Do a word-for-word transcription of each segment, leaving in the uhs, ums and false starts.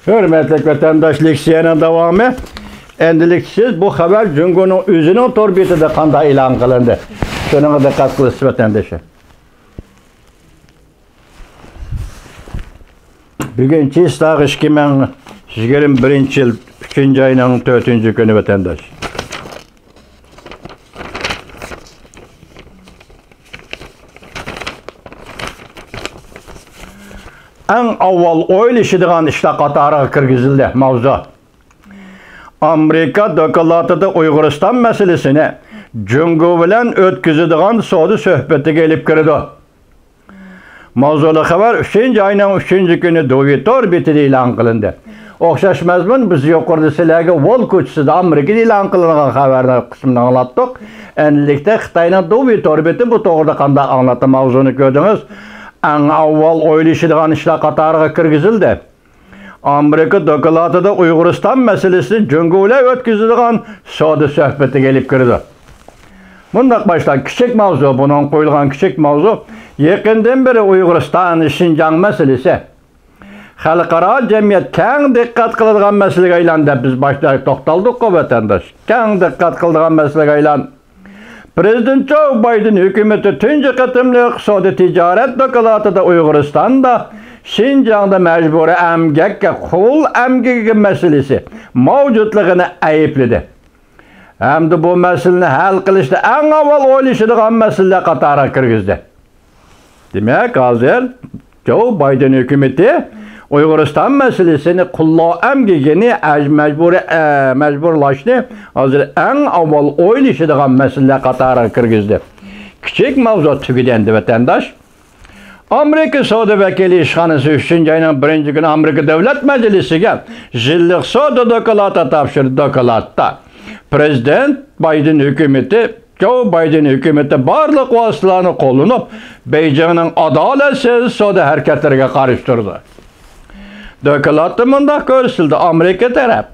ھۆرمەتلىك ۋەتەنداش، لېكسىيەنىڭ داۋامى. ئەمدىلىكتە سىز بۇ خەۋەر جۇڭگونىڭ ئۆزىنىڭ تور بېتىدە قانداق ئېلان قىلىندى؟ شۇنىڭغا دىققەت قىلىسىز، ۋەتەنداشلار. بۈگۈن چىسلاغ ئىككى مىڭ يىگىرمە بىرىنچى يىل، ئۈچىنچى ئاينىڭ تۆتىنچى كۈنى، ۋەتەنداش. ئەڭ ئاۋۋال ئويلىشىدىغان ئىشلار قاتارىغا كىرگۈزۈلدى ماۋزۇ. ئامېرىكا دوكلاتىدا ئۇيغۇرىستان مەسىلىسىنى جۇڭگو بىلەن ئۆتكۈزىدىغان سودا سۆھبىتىگە ئېلىپ كىرىدۇ. ماۋزۇلۇق خەۋەر ئۈچىنچى ئاينىڭ ئۈچىنچى كۈنى دۇۋى تور بېتىدە ئېلان قىلىندى. ئوخشاش مەزمۇن بىز يۇقىرىدا سىلەرگە ۋول كوچىسىدا ئامېرىكىدا ئېلان قىلىنغان خەۋەرنىڭ قىسمىنى ئاڭلاتتۇق. ئەمدىلىكتە خىتاينىڭ دۇۋى تور بېتى بۇ توغرىدا قانداق ئاڭلاتتى ماۋزۇنى كۆردىڭىز. ئەڭ ئاۋۋال ئويلىشىدىغان ئىشلار قاتارىغا كىرگۈزۈلدى. ئامېرىكا دوكلاتىدا ئۇيغۇرىستان مەسىلىسىنى جۇڭگو بىلەن ئۆتكۈزىدىغان سودا سۆھبىتىگە ئېلىپ كىرىدۇ. مۇنداق باشلاڭ، كىچىك ماۋزۇ، بۇنىڭغا قويۇلغان كىچىك ماۋزۇ، يېقىندىن بېرى ئۇيغۇرىستان، شىنجاڭ مەسىلىسى خەلقئارا جەمئىيەت كەڭ دىققەت قىلىدىغان مەسىلىگە ئايلاندى دەپ بىز باشتا توختالدۇققۇ، ۋەتەنداش. كەڭ دىققەت قىلىدىغان مەسىلىگە ئايلاندى. پىرېزىدېنت جو بايدېن ھۆكۈمىتى تۇنجى قېتىملىق سودا تىجارەت دوكلاتىدا ئۇيغۇرىستاندا شىنجاڭدا مەجبۇرىي ئەمگەككە قۇل ئەمگىكى مەسىلىسى مەۋجۇتلۇقىنى ئەيىبلىدى ھەمدە بۇ مەسىلىنى ھەل قىلىشتا ئەڭ ئاۋۋال ئويلىشىدىغان مەسىلىلەر قاتارىغا كىرگۈزدى. دېمەك، ھازىر جو بايدېن ھۆكۈمىتى ئۇيغۇرىستان مەسىلىسىنى، قۇللۇق ئەمگىكىنى، ئەج-، مەجبۇرىي، ئە، مەجبۇرلاشنى ھازىر ئەڭ ئاۋۋال ئويلىشىدىغان مەسىلىلەر قاتارىغا كىرگۈزدى. كىچىك ماۋزۇ تۈگىدى ئەمدى، ۋەتەنداش. ئامېرىكا سودا ۋەكىللىك ئىشخانىسى ئۈچىنچى ئاينىڭ بىرىنچى كۈنى ئامېرىكا دۆلەت مەجلىسىگە يىللىق سودا دوكلاتى تاپشۇردى. دوكلاتتا پىرېزىدېنت بايدېن ھۆكۈمىتى جو بايدېن ھۆكۈمىتى بارلىق ۋاسىتىلەرنى قوللىنىپ، بېيجىڭنىڭ ئادالەتسىز سودا ھەرىكەتلىرىگە قارشى تۇرىدۇ. دوكلاتتا مۇنداق كۆرسىتىلدى، ئامېرىكا تەرەپ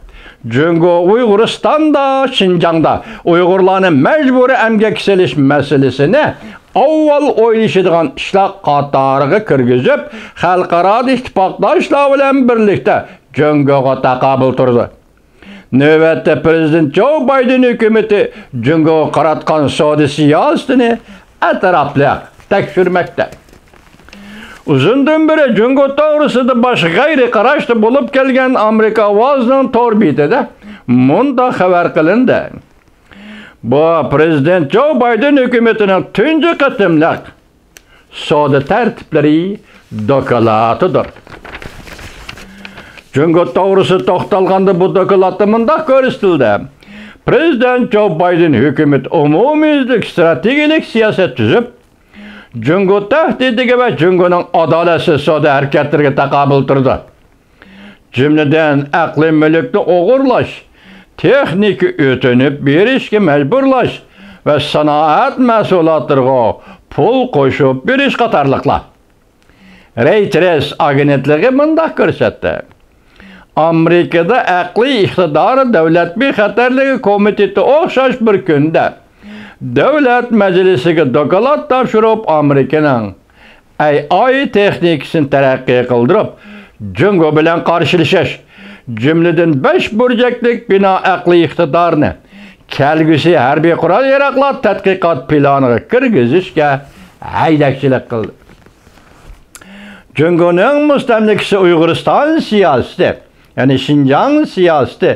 جۇڭگو ئۇيغۇرىستاندا، شىنجاڭدا ئۇيغۇرلارنى مەجبۇرىي ئەمگەككە سېلىش مەسىلىسىنى ئاۋۋال ئويلىشىدىغان ئىشلار قاتارىغا كىرگۈزۈپ، خەلقئارادا ئىتتىپاقداشلار بىلەن بىرلىكتە جۇڭگوغا تاقابىل تۇرىدۇ. نۆۋەتتە پىرېزىدېنت جو بايدېن ھۆكۈمىتى جۇڭگوغا قاراتقان سودا سىياسىتىنى ئەتراپلىق تەكشۈرمەكتە. ئۇزۇندىن بېرى جۇڭگو توغرىسىدا باشقا غەيرىي قاراشتا بولۇپ كەلگەن ئامېرىكا ئاۋازىنىڭ تور بېتىدە مۇنداق خەۋەر قىلىندى. بۇ پىرېزىدېنت جو بايدېن ھۆكۈمىتىنىڭ تۇنجى قېتىملىق سودا تەرتىپلىرى دوكلاتىدۇر. جۇڭگو توغرىسىدا توختالغاندا بۇ دوكلاتتا مۇنداق كۆرسىتىلدى. پىرېزىدېنت جو بايدېن ھۆكۈمىتى ئومۇميۈزلۈك ئىستراتېگىيەلىك سىياسەت تۈزۈپ، جۇڭگو تەھدىتىگە ۋە جۇڭگونىڭ ئادالەتسىز سودا ھەرىكەتلىرىگە تاقابىل تۇرىدۇ. جۈملىدىن ئەقلىي مۈلۈكنى ئوغرىلاش، تېخنىكا ئۆتۈنۈپ بېرىشكە مەجبۇرلاش ۋە سانائەت مەھسۇلاتلىرىغا پۇل قوشۇپ بېرىش قاتارلىقلار. رەيتېرس ئاگېنتلىقى مۇنداق كۆرسەتتى. ئامېرىكىدا ئەقلىي ئىقتىدار دۆلەت بىخەتەرلىكى كومىتېتى ئوخشاش بىر كۈندە دۆلەت مەجلىسىگە دوكلات تاپشۇرۇپ، ئامېرىكىنىڭ ئەي ئاي تېخنىكىسىنى تەرەققىي قىلدۇرۇپ، جۇڭگو بىلەن قارشىلىشىش، جۈملىدىن بەش بۇرجەكلىك بىنا ئەقلىي ئىقتىدارنى كەلگۈسى ھەربىي قورال ياراغلار تەتقىقات پىلانىغا كىرگۈزۈشكە ھەيدەكچىلىك قىلدى. جۇڭگونىڭ مۇستەملىكىسى ئۇيغۇرىستان سىياسىتى، يەنى شىنجاڭ سىياسىتى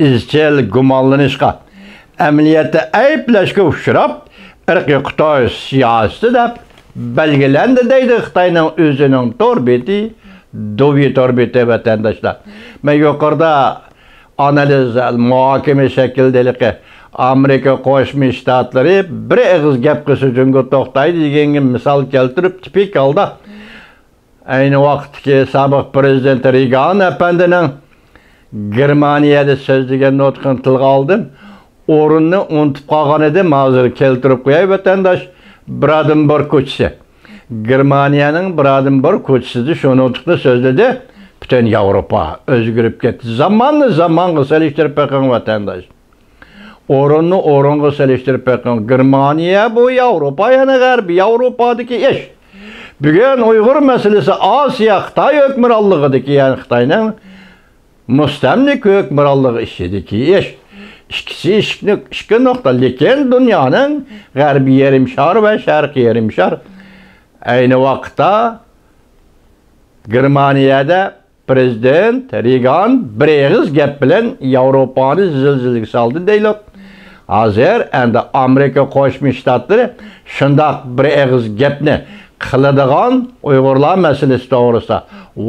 ئىزچىل گۇمانلىنىشقا، ئەمەلىيەتتە ئەيىبلەشكە ئۇچراپ، ئىرقىي قۇتۇش سىياسىتى دەپ بەلگىلەندى، دەيدۇ خىتاينىڭ ئۆزىنىڭ تور بېتى، دۇۋى تور بېتى، ۋەتەنداشلار. مەن يۇقىرىدا ئانالىز، مۇھاكىمە شەكلىدە ھېلىقى ئامېرىكا قوشما شتاتلىرى بىر ئېغىز گەپ قىلسا جۇڭگو توختايدۇ دېگەنگە مىسال كەلتۈرۈپ، تىپىك ھالدا ئەينى ۋاقىتتىكى سابىق پىرېزىدېنت رېيگان ئەپەندىنىڭ گېرمانىيەدە سۆزلىگەن نۇتقىنى تىلغا ئالدىم. ئورۇننى ئۇنتۇپ قالغان ئىدىم، ھازىر كەلتۈرۈپ قوياي، ۋەتەنداش. برادېنبۇرگ كوچىسى. گېرمانىيەنىڭ برادېنبۇرگ كوچىسىدا شۇ نۇتۇقنى سۆزلىدى. پۈتۈن ياۋروپا ئۆزگىرىپ كەتتى. زاماننى زامانغا سېلىشتۇرۇپ بېقىڭ، ۋەتەنداش. ئورۇننى ئورۇنغا سېلىشتۇرۇپ بېقىڭ. گېرمانىيە بۇ ياۋروپا، يەنى غەربىي ياۋروپادىكى ئىش. بۈگۈن ئۇيغۇر مەسىلىسى ئاسىيا، خىتاي ھۆكۈمرانلىقىدىكى، يەنى خىتاينىڭ مۇستەملىكە ھۆكۈمرانلىقى ئىچىدىكى ئىش. ئىككىسى ئىشىكنى، ئىككى نۇقتا. لېكىن دۇنيانىڭ غەربىي يېرىم شار ۋە شەرقىي يېرىم شار. ئەينى ۋاقىتتا گېرمانىيەدە پرېزىدېنت رېگان بىر ئېغىز گەپ بىلەن ياۋروپانى زىلزىلىگە سالدى دەيلۇق. ھازىر ئەمدى ئامېرىكا قوشما شتاتلىرى شۇنداق بىر ئېغىز گەپنى قىلىدىغان ئۇيغۇرلار مەسىلىسى توغرىسىدا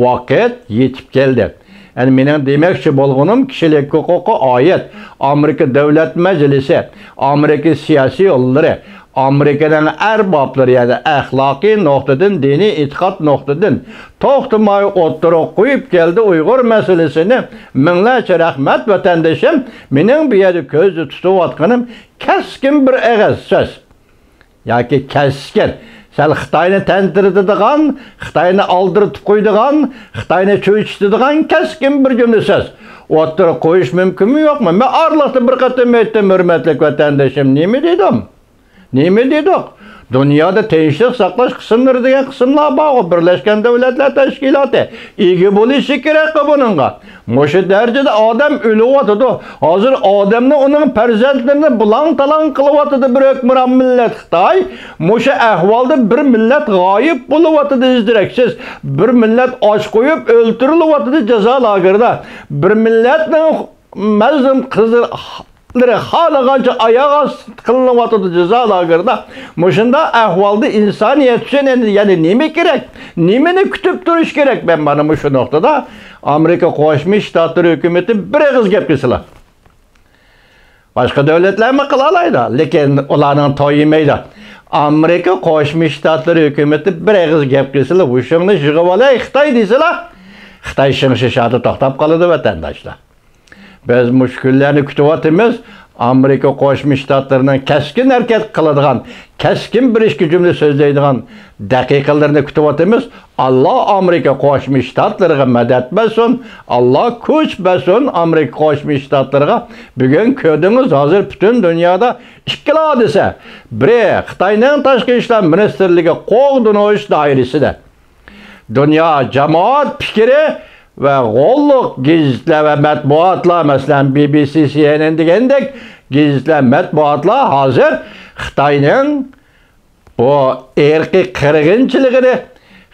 ۋاقىت يېتىپ كەلدى. يەنى مېنىڭ دېمەكچى بولغىنىم كىشىلىك ھوقۇققا ئائىت ئامېرىكا دۆلەت مەجلىسى، ئامېرىكا سىياسىي يوللىرى، ئامېرىكىنىڭ ئەربابلىرى، يەنى ئەخلاقىي نۇقتىدىن، دىنىي ئېتىقاد نۇقتىدىن توختىماي ئوتتۇرىغا قويۇپ كەلدى ئۇيغۇر مەسىلىسىنى. مىڭلارچە رەھمەت، ۋەتەندىشىم. مېنىڭ بۇ يەردە كۆزدە تۇتۇۋاتقىنىم كەسكىن بىر ئېغىز سۆز. ياكى كەسكىن. سەل خىتاينى تەنتىرىتىدىغان، خىتاينى ئالدىرىتىپ قويىدىغان، خىتاينى چۆچۈتىدىغان كەسكىن بىر جۈملە سۆز ئوتتۇرىغا قويۇش مۇمكىنمۇ يوقمۇ؟ مەن ئارىلىقتا بىر قېتىم ئېيتتىم، ھۆرمەتلىك ۋەتەندىشىم. نېمە دېدىم؟ نېمە دېدۇق؟ دۇنيادا تىنچلىق ساقلاش قىسىملىرى دېگەن قىسىملار بارغۇ، بىرلەشكەن دۆلەتلەر تەشكىلاتى ئىگە بولۇشى كېرەكقۇ بۇنىڭغا. مۇشۇ دەرىجىدە ئادەم ئۆلۈۋاتىدۇ. ھازىر ئادەمنى، ئۇنىڭ پەرزەنتلىرىنى بۇلاڭ-تالاڭ قىلىۋاتىدۇ بىر ھۆكۈمران مىللەت خىتاي. مۇشۇ ئەھۋالدا بىر مىللەت غايىب بولۇۋاتىدۇ ئىز-دېرەكسىز. بىر مىللەت ئاچ قويۇپ ئۆلتۈرۈلۈۋاتىدۇ جازا لاگېرىدا. بىر مىللەتنىڭ مەزلۇم قىزلىرى خالىغانچە ئاياغ ئاستى قىلىنىۋاتىدۇ جازا لاگېرىدا. مۇشۇنداق ئەھۋالدا ئىنسانىيەت ئۈچۈن ئەمدى يەنە نېمە كېرەك؟ نېمىنى كۈتۈپ تۇرۇش كېرەك؟ مەن مانا مۇشۇ نۇقتىدا ئامېرىكا قوشما شتاتلىرى ھۆكۈمىتى بىر ئېغىز گەپ قىلسىلا. باشقا دۆلەتلەرمۇ قىلالايدۇ، لېكىن ئۇلارنىڭ تويى يېمەيدۇ. ئامېرىكا قوشما شتاتلىرى ھۆكۈمىتى بىر ئېغىز گەپ قىلسىلا، ھوشۇڭنى يىغىۋالاي خىتاي دېسىلا، خىتاي شىڭشىشادا توختاپ قالىدۇ، ۋەتەنداشلار. بىز مۇشۇ كۈنلەرنى كۈتۈۋاتىمىز. ئامېرىكا قوشما شتاتلىرىنىڭ كەسكىن ھەرىكەت قىلىدىغان، كەسكىن بىر ئىككى جۈملە سۆزلەيدىغان دەقىقىلىرىنى كۈتۈۋاتىمىز. ئاللا ئامېرىكا قوشما شتاتلىرىغا مەدەت بەرسۇن، ئاللا كۈچ بەرسۇن ئامېرىكا قوشما شتاتلىرىغا. بۈگۈن كۆردىڭىز، ھازىر پۈتۈن دۇنيادا ئىككىلا ھادىسە. بىرى، خىتاينىڭ تاشقى ئىشلار مىنىستىرلىكى قوغدىنىش دائىرىسىدە دۇنيا جامائەت پىكرى ۋە غوللۇق گېزىتلەر ۋە مەتبۇئاتلار، مەسىلەن، بى بى سى، سى ئېن ئېن دېگەندەك گېزىتلەر، مەتبۇئاتلار ھازىر خىتاينىڭ بۇ ئىرقىي قىرغىنچىلىقىنى،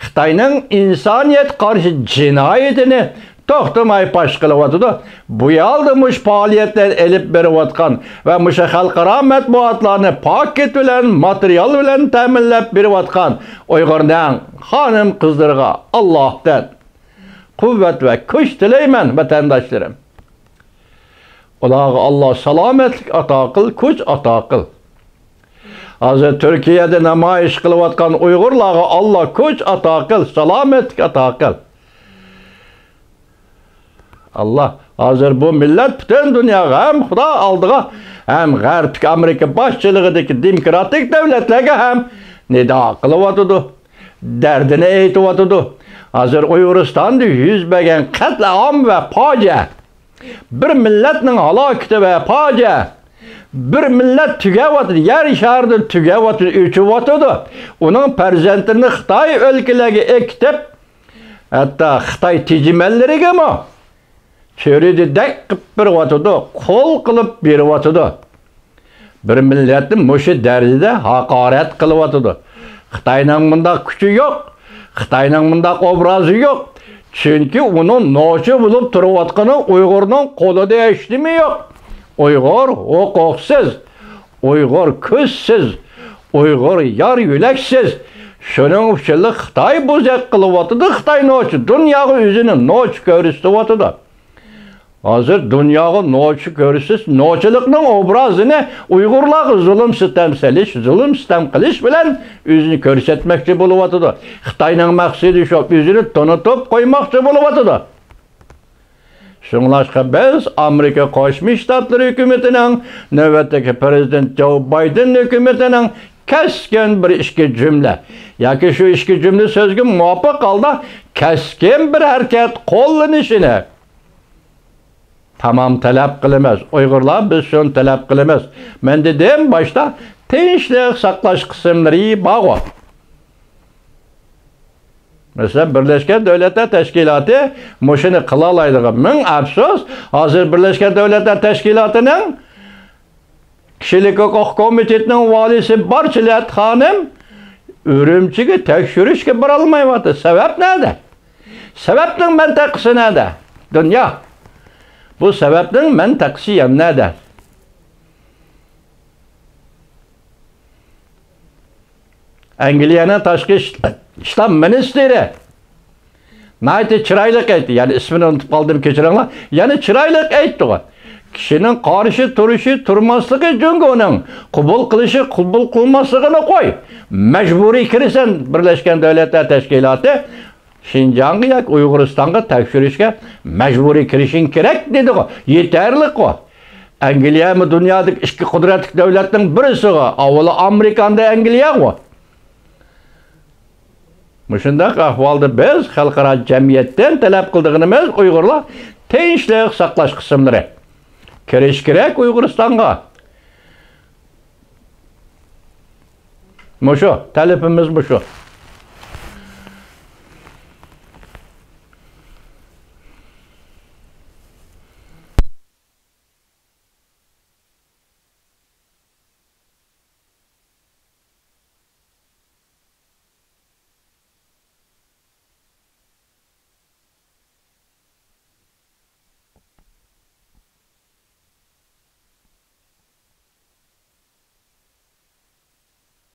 خىتاينىڭ ئىنسانىيەتكە قارشى جىنايىتىنى توختىماي پاش قىلىۋاتىدۇ. بۇ يالدا مۇشۇ پائالىيەتلەرنى ئېلىپ بېرىۋاتقان ۋە مۇشۇ خەلقئارا مەتبۇئاتلارنى پاكىت بىلەن، ماتېرىيال بىلەن تەمىنلەپ بېرىۋاتقان ئۇيغۇرنىڭ خانىم-قىزلىرىغا ئاللاھتىن قۇۋۋەت ۋە كۈچ تىلەيمەن، ۋەتەنداشلىرىم. ئۇلارغا ئاللا سالامەتلىك ئاتا قىل، كۈچ ئاتا قىل. ھازىر تۈركىيەدە نامايىش قىلىۋاتقان ئۇيغۇرلارغا ئاللا كۈچ ئاتا قىل، سالامەتلىك ئاتا قىل. ئاللا، ھازىر بۇ مىللەت پۈتۈن دۇنياغا، ھەم خۇدا ئالدىغا، ھەم غەربتىكى ئامېرىكا باشچىلىقىدىكى دېموكراتىك دۆلەتلەرگە ھەم نىدا قىلىۋاتىدۇ، دەردىنى ئېيتىۋاتىدۇ. ھازىر ئۇيغۇرىستاندا يۈز بەرگەن قەتلىئام ۋە پاجىئە، بىر مىللەتنىڭ ھالاكىتى ۋە پاجىئە. بىر مىللەت تۈگەۋاتىدۇ، يەر شارىدىن تۈگەۋاتىدۇ، ئۆچۈۋاتىدۇ. ئۇنىڭ پەرزەنتلىرىنى خىتاي ئۆلكىلەرگە ئەكېتىپ، ھەتتا خىتاي تېجىمەنلىرىگىمۇ چۆرىدىدەك قىلىپ بېرىۋاتىدۇ، قۇل قىلىپ بېرىۋاتىدۇ. بىر مىللەتنى مۇشۇ دەرىجىدە ھاقارەت قىلىۋاتىدۇ. خىتاينىڭ مۇنداق كۈچى يوق، خىتاينىڭ مۇنداق ئوبرازى يوق. چۈنكى ئۇنىڭ نوچى بولۇپ تۇرۇۋاتقىنى ئۇيغۇرنىڭ قولىدا ھېچنېمە يوق. ئۇيغۇر ھوقۇقسىز، ئۇيغۇر كۆزسىز، ئۇيغۇر يار يۆلەكسىز. شۇنىڭ ئۈچۈنلا خىتاي بوزەك قىلىۋاتىدۇ، خىتاي نوچى، دۇنياغا ئۆزىنى نوچى كۆرسىتىۋاتىدۇ. ھازىر دۇنياغا نوچى كۆرسىتىش، نوچىلىقنىڭ ئوبرازىنى ئۇيغۇرلارغا زۇلۇم-سىتەم سېلىش، زۇلۇم-سىتەم قىلىش بىلەن ئۆزىنى كۆرسەتمەكچى بولۇۋاتىدۇ. خىتاينىڭ مەقسىتى شۇ، ئۆزىنى تونۇتۇپ قويماقچى بولۇۋاتىدۇ. شۇڭلاشقا بىز ئامېرىكا قوشما شتاتلىرى ھۆكۈمىتىنىڭ، نۆۋەتتىكى پىرېزىدېنت جو بايدېن ھۆكۈمىتىنىڭ كەسكىن بىر ئىككى جۈملە ياكى شۇ ئىككى جۈملە سۆزگە مۇۋاپىق ھالدا كەسكىن بىر ھەرىكەت قوللىنىشىنى تامام تەلەپ قىلىمىز. ئۇيغۇرلار، بىز شۇنى تەلەپ قىلىمىز. مەن دېدىم باشتا، تىنچلىق ساقلاش قىسىملىرى بارغۇ. مەسىلەن، بىرلەشكەن دۆلەتلەر تەشكىلاتى مۇشۇنى قىلالايدىغان. مىڭ ئەپسۇس، ھازىر بىرلەشكەن دۆلەتلەر تەشكىلاتىنىڭ كىشىلىك ھوقۇق كومىتېتىنىڭ ۋالىيسى بارچىلەت خانىم ئۈرۈمچىگە تەكشۈرۈشكە بارالمايۋاتىدۇ. سەۋەب نەدە؟ سەۋەبنىڭ مەنتىقىسى نەدە؟ دۇنيا. بۇ سەۋەبنىڭ مەنتىقىسى يەنە نەدە؟ ئەنگلىيەنىڭ تاشقى ئىش-، ئىشلار مىنىستىرى ناھايىتى چىرايلىق ئېيتتى. يەنە ئىسمىنى ئۇنتۇپ قالدىم، كەچۈرۈڭلار. يەنە چىرايلىق ئېيتتىغۇ. كىشىنىڭ قارشى تۇرۇشى، تۇرماسلىقى جۇڭگونىڭ، قوبۇل قىلىشى، قوبۇل قىلماسلىقىنى قوي. مەجبۇرىي كىرىسەن بىرلەشكەن دۆلەتلەر تەشكىلاتى. شىنجاڭغا ياكى ئۇيغۇرىستانغا تەكشۈرۈشكە مەجبۇرىي كىرىشىڭ كېرەك دېدىغۇ. يېتەرلىكقۇ. ئەنگلىيەمۇ دۇنيادىكى ئىككى قۇدرەتلىك دۆلەتنىڭ بىرسىغۇ. ئاۋۋال ئامېرىكاندا ئەنگلىيەغۇ. مۇشۇنداق ئەھۋالدا بىز خەلقئارا جەمئىيەتتىن تەلەپ قىلىدىغىنىمىز، ئۇيغۇرلار تىنچلىق ساقلاش قىسىملىرى. كىرىش كېرەك ئۇيغۇرىستانغا. مۇشۇ، تەلىپىمىز مۇشۇ.